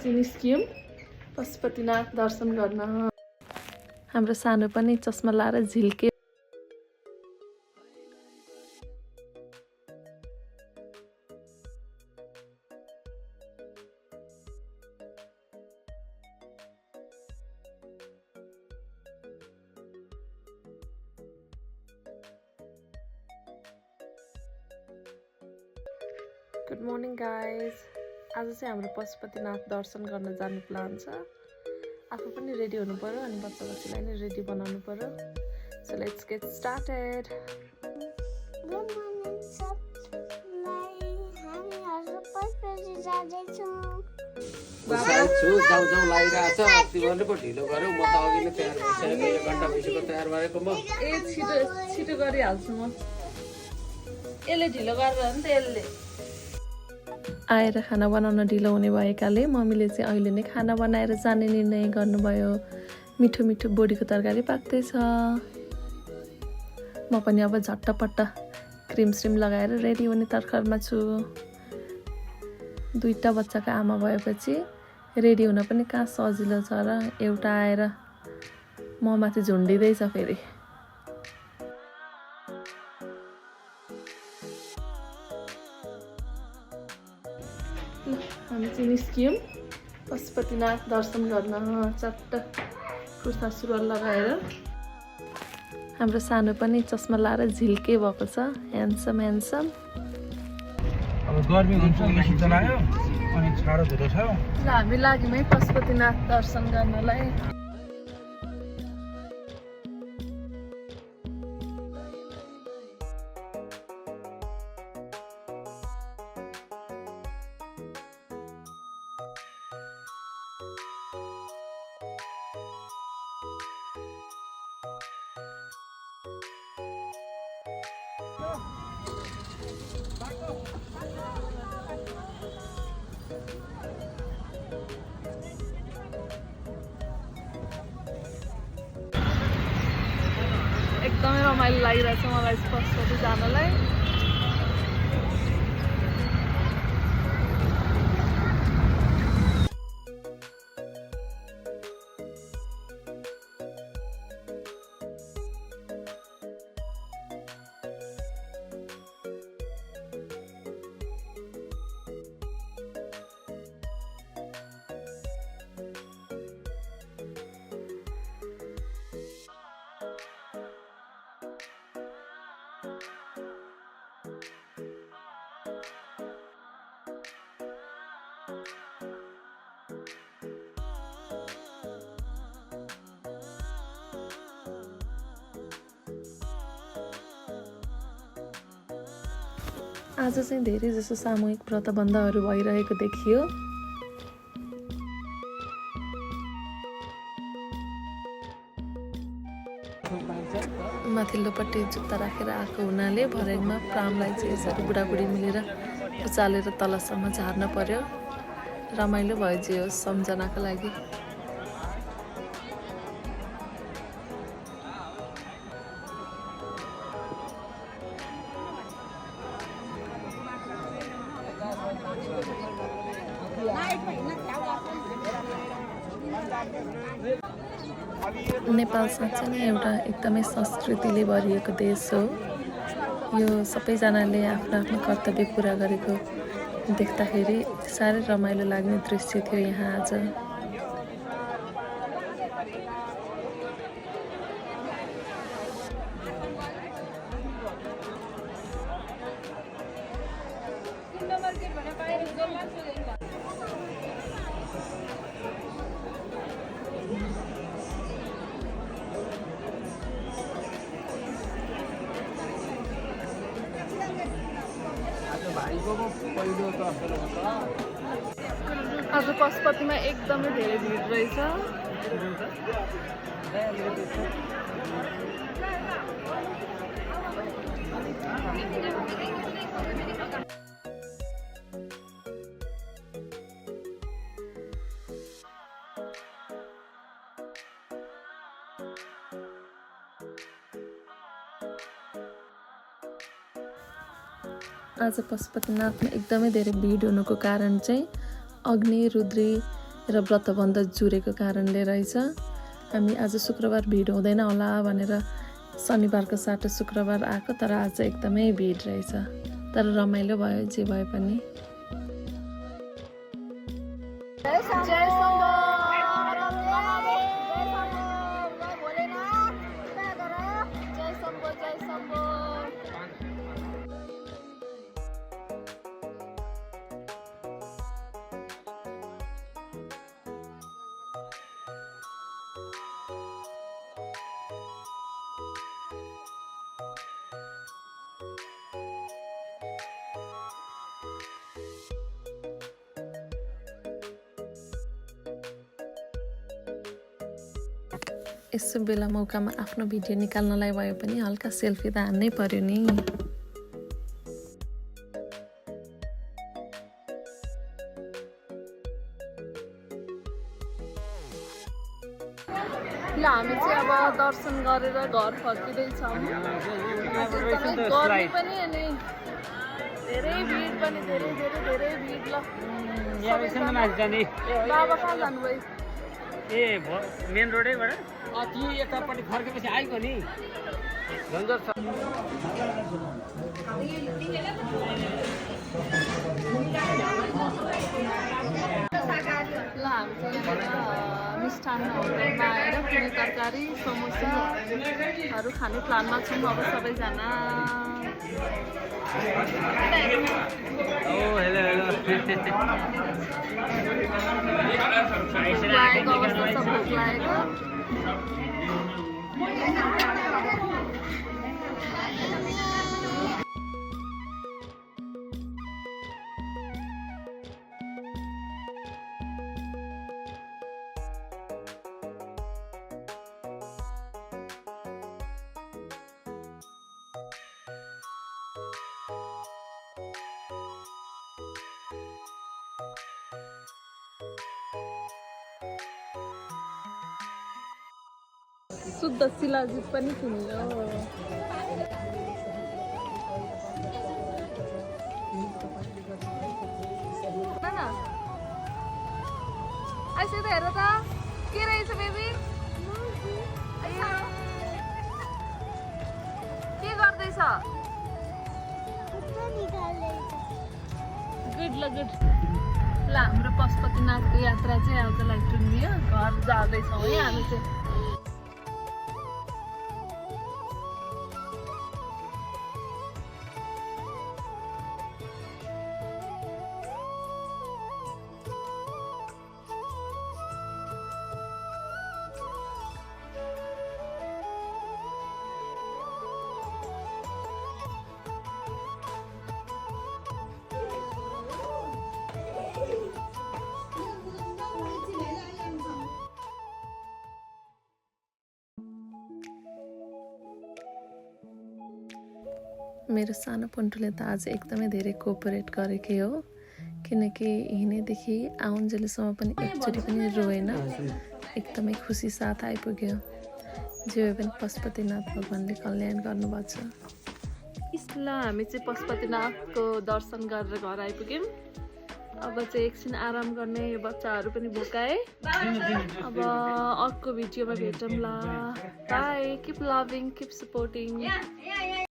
निस्कियौँ पशुपतिनाथ दर्शन गर्न। हाम्रो सानो पनि चस्मा लाएर झिल्के। Good morning guys. आज चाहिँ हाम्रो पशुपतिनाथ दर्शन गर्न जाने प्लान छ। आफू पनि रेडी हुनु पर्यो अनि बच्चा बच्चीलाई नि रेडी बनाउनु पर्यो। So let's get started. Good morning सबलाई, हामीहरू पशुपति जाँदैछौँ। जाउँ लागिरहेछ। तिमीहरूले पो ढिलो गर्यौ, म त अघि नै तयार भइसकेको, 1 घन्टा भइसक्यो तयार भएको म। छिटो गरिहाल्छु म। यसले ढिलो गरेर हो नि त। यसले आएर खाना बनाउन ढिलो हुने भएकाले मम्मीले चाहिँ अहिले नै खाना बनाएर जाने निर्णय गर्नुभयो। मिठो मिठो बोडीको तरकारी पाक्दैछ। म पनि अब झट्टपट्ट क्रिम श्रिम लगाएर रेडी हुने तर्खरमा छु। 2टा बच्चाको आमा भएपछि रेडी हुन पनि कहाँ सजिलो छ र। एउटा आएर म माथि झुन्डिँदैछ फेरि। हामी चाहिँ निस्कियौँ पशुपतिनाथ दर्शन गर्न। चट्ट कुर्ता सुरुवाल लगाएर। हाम्रो सानो पनि चस्मा लाएर झिल्के भएको छ। Handsome handsome. अब गर्मी हुन्छ कि शीत लाग्यो अनि छाडो धुलो छ। हामी लाग्यौँ है पशुपतिनाथ दर्शन गर्नलाई। एकदमै रमाइलो लागिरहेछ मलाई पशुपति जानलाई। आज चाहिँ धेरै जसो सामूहिक व्रतबन्धहरू भइरहेको देखियो। माथिल्लोपट्टि जुत्ता राखेर आएको हुनाले भर्याङमा प्रामलाई चाहिँ यसरी बुढाबुढी मिलेर उचालेर तलसम्म झार्न पर्यो। रमाइलो भयो जे होस् सम्झनाको लागि। नेपाल साँच्चै नै एउटा एकदमै संस्कृतिले भरिएको देश हो। यो सबैजनाले आफ्नो आफ्नो कर्तव्य पुरा गरेको देख्दाखेरि साह्रै रमाइलो लाग्ने दृश्य थियो यहाँ आज। आज पशुपतिमा एकदमै धेरै भिड रहेछ। आज पशुपतिनाथमा एकदमै धेरै भिड हुनुको कारण चाहिँ अग्नि रुद्री र व्रतबन्ध जुरेको कारणले रहेछ। हामी आज शुक्रबार भिड हुँदैन होला भनेर शनिबारको साटो शुक्रबार आएको, तर आज एकदमै भिड रहेछ। तर रमाइलो भयो जे भए पनि। यसो बेला मौकामा आफ्नो भिडियो निकाल्नलाई भए पनि हल्का सेल्फी त हान्नै पर्यो नि। ल हामी चाहिँ अब दर्शन गरेर घर फर्किँदैछौँ। एकदमै गर्मी पनि अनि धेरै भिड पनि धेरै भिड। ल बाबा कहाँ जानुभयो? ए मेन रोडैबाट अति यतापट्टि फर्केपछि आइगयो नि झन्झट छ। ल हामी चाहिँ मिष्टान्न होटलमा आएर पुरी तरकारी समोसाहरू खाने प्लानमा छौँ अब सबैजना। लागेको अवस्था छ, भोक लागेको। शुद्ध शिलाजित पनि किन्यो। आइसक्यो त हेर त के रहेछ बेबी? के गर्दैछ? गुड ल गुड। ल हाम्रो पशुपतिनाथको यात्रा चाहिँ आजलाई टुङ्गियो। घर जाँदैछौँ है हामी चाहिँ। मेरो सानो पन्टुले त आज एकदमै धेरै कोअपरेट गरेकै हो, किनकि हिँडेदेखि आउन्जेलसम्म पनि एकचोटि पनि रोएन। एकदमै खुसी साथ आइपुग्यो। जे भए पनि पशुपतिनाथ भगवान्ले कल्याण गर्नुभएको छ। ल हामी चाहिँ पशुपतिनाथको दर्शन गरेर घर आइपुग्यौँ। अब चाहिँ एकछिन आराम गर्ने, यो बच्चाहरू पनि भोकाए। अब अर्को भिडियोमा भेटौँ ल। By, keep loving, keep supporting.